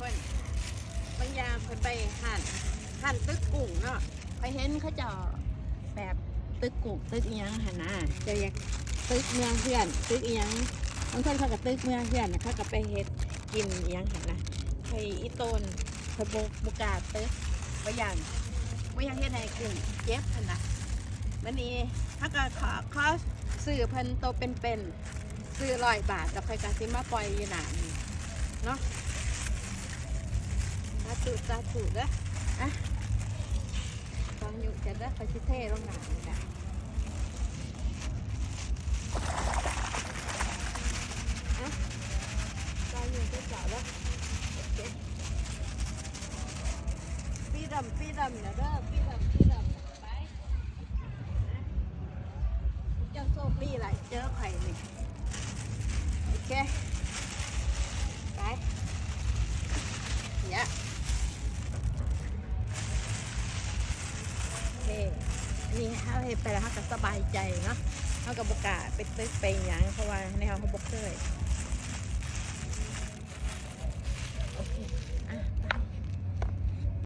ບາງຢ່າງຂ້ອຍໄປຮ້ານ ຮ້ານຕຶກກຸ້ງເນາະ ຂ້ອຍເຫັນເຂົາເຈົ້າແບບຕຶກກຸ້ງ ຕຶກອີ່ຫຍັງຫັ້ນນະ ເຈົ້າຢາກຕຶກເມືອເຮືອນ ຕຶກອີ່ຫຍັງ ບາງຄົນເຂົາກໍຕຶກເມືອເຮືອນ ເຂົາກໍໄປເຮັດກິນອີ່ຫຍັງຫັ້ນນະ ຂ້ອຍອີ່ຕົນ ຂ້ອຍບໍ່ ບໍ່ກ້າຕຶກ ບໍ່ຢາກ ບໍ່ຢາກເຮັດໃຫ້ກຸ້ງເຈັບຫັ້ນນະ ມື້ນີ້ເຮົາກໍຂໍ ຂໍຊື້ເພິ່ນໂຕເປັນໆ ຊື້ຮ້ອຍບາດ ແລ້ວຂ້ອຍກໍຊິມາປ່ອຍຢູ່ໜ້ານີ້ເນາະ ສາທຸ ສາທຸເດີ ອ່ະ ຕ້ອງຍຸກກັນເດີ ຂ້ອຍຊິເທລົງໜ້ານີ້ນະ ອ່ະ ຕ້ອງຍຸກກັນເຈົ້າເດີ ໂອເຄ ຟຣີດອມ ຟຣີດອມນະເດີ ຟຣີດອມ ຟຣີດອມ ໄປ ເຈົ້າໂຊກດີຫຼາຍ ເຈີຂ້ອຍນີ້ ໂອເຄ ໄປ ເຍ ໂອເຄ ອັນນີ້ເຮົາເຮັດໄປແລ້ວ ເຮົາກໍສະບາຍໃຈເນາະ ເຮົາກໍບໍ່ກ້າໄປຕຶກໄປຫຍັງ ເພາະວ່າແນວເຮົາບໍ່ເຄີຍ.